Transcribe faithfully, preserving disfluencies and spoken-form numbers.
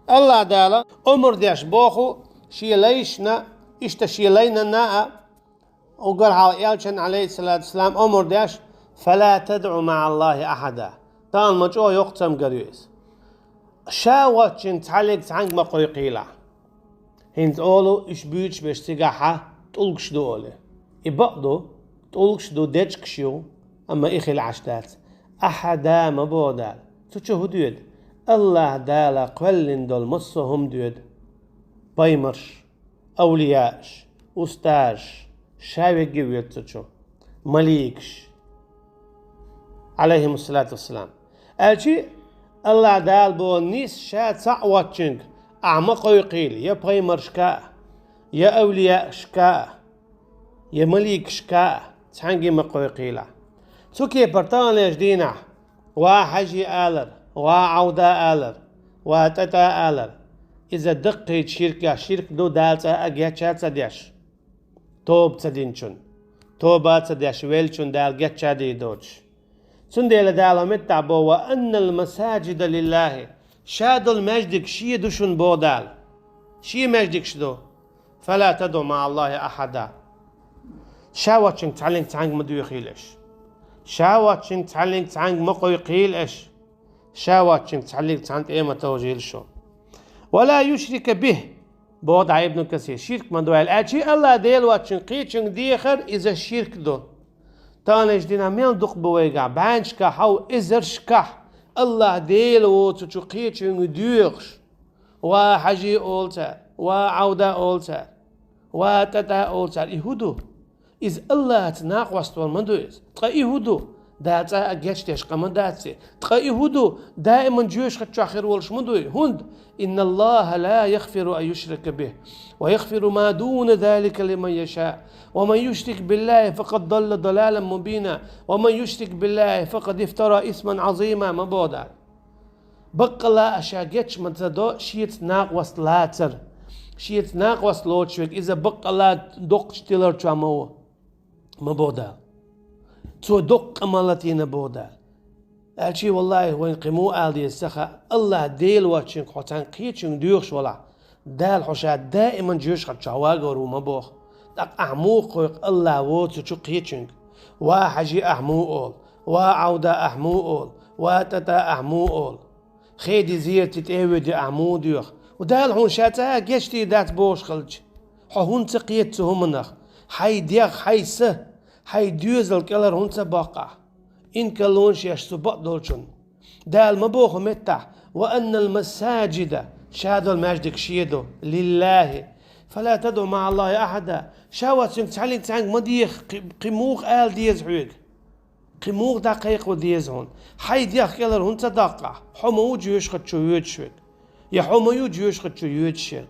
Аллахь Дала омар деш боху шен лайшна, иштта шен лайнана а, угар хьал элчан, алейхиссалату вассалам, омар деш: «Фала тадъу маӀаллахи ахьада». Тахана ма чӀогӀа йоккха цамгар ю иза. Ша воцчуьнга цхьаллиг цхьаьнга ма кхойкхийла. ХӀинца олу, уьш буьйцуш берш цигахь тӀулгаш ду олий. И бакъ ду, тӀулгаш ду, дечкаш ю, амма и хила Ӏаш дац. Ахьада ма боху Дала. Цу чу хӀун доьду? Аллахь Дала кхоьллина долу массо а хӀума доьду. Пайхамарш, авлияаш, устазаш, ша верг а воьду цу чу. Маликаш, алейхимуссалату вассалам. Аьлчи, Аллахь Дала боху, нийса ша цхьаъ воцчуьнга ахь ма кхойкхийла, я пайхамаршка а, я авлияашка а, я маликашка а, цхьаьнга ма кхойкхийла. Цу кепара таханлерчу дийнахь: «Ва Хьажи», — алар, «Ва Ӏавда», — алар, «Ва ТӀатӀа», — алар. Иза даккхийчу ширкех ширк ду, Дала цкъа а гечда ца деш. Тоба ца динчун, тоба ца деш веллачун Дала гечдийр доцуш. Цундела Дала меттахь боху: «Ва аннал масаджида лиллахи». Ша долу маьждиг шен ду шуна боху Дала. Шен маьждигаш ду. «Фала тадъу маӀаллахи ахьада». Ша воцчуьнга цхьаллиг цхьаьнга ма доьхийла аш. Ша воцчуьнга цхьаллиг цхьаьнга ма кхойкхийла аш. Ша воцчуьнга цхьаллиг цхьаьнна тӀе ма товжийла шу. «Ва ла юшрика бихи», — боху дӀа Ибн Касир, ширк ма дойла. Аьлчи, Аллахь Дела воцчуьнга кхечуьнга дехар иза ширк ду. Таханлерчу дийнахь мел дукха бу вайгахь, бӀеннашкахь, хьовха, эзаршкахь Аллахь Дела воцучу кхечуьнга доьхуш. «Ва Хьажи», — олу цара, «Ва Ӏавда», — олу цара, «Ва ТӀатӀа», — олу цара. И хӀун ду? Иза Аллахьца накъост вар ма ду иза. Ткъа и хӀун ду? Дала цкъа а гечдеш къа ма дац и. Ткъа и хӀун ду? Даиман жоьжахати чохь хир волуш ма дуй? ХӀунда: «Инналлаха ла яхфиру ан юшрака бихи, ва яхфиру ма дуна залика лиман яша, ва ман юшрик биллахи факъад далла далалан мубина, ва ман юшрик биллахи факъад ифтара исман Ӏазима», — ма боху Дала. Баккъалла а ша геч ма ца до шеца накъост лацар. Шеца накъост лоцуш верг иза баккъалла доккхачу тилар чохь ма ву, ма боху Дала. Цо доккха къа ма латийна боху Дала. Аьлчи, валлахи, вайн кхин муха ала деза ца хаьа, Аллахь Дела воцчуьнга хьо цхьаьнга кхечуьнга доьхуш валахь, Дала хьо ша даиман жоьжахати чохь вагор ву ма боху. ТӀаккха ахь муха кхойкху Аллахь воцучу кхечуьнга? «Ва Хьажи» ахь муха олу? «Ва Ӏавда» ахь муха олу? «Ва ТӀатӀа» ахь муха олу? «Хеди зерти тӀе а воьди» ахь муха доьху? Дала хьуна ша цкъа а гечдийр дац бохуш хилча, хьо хӀунда ца кхета цу хӀуманах? Хьайн дегӀ, хьайн са, хьайн доьзал кӀелара хӀунда ца боккху ахь? Инкарлонаш еш цу бакъдолчунна. Дала ма боху меттахь: «Ва аннал масаджида», ша долу маьждиг шен ду, «лиллахи, фала тадъу маӀаллахи ахьада». Ша воцчуьнга цхьаллиг цхьаьнга ма деха, кхин, кхин муха ала деза хьоьга? Кхин муха дӀакхайкхо деза хьуна? Хьайн дегӀ кӀелара хӀунда ца доккху ахь? Хьо ма ву жоьжахати чу воьдуш верг? Я хьо ма ю жоьжахати чу йоьдуш ерг?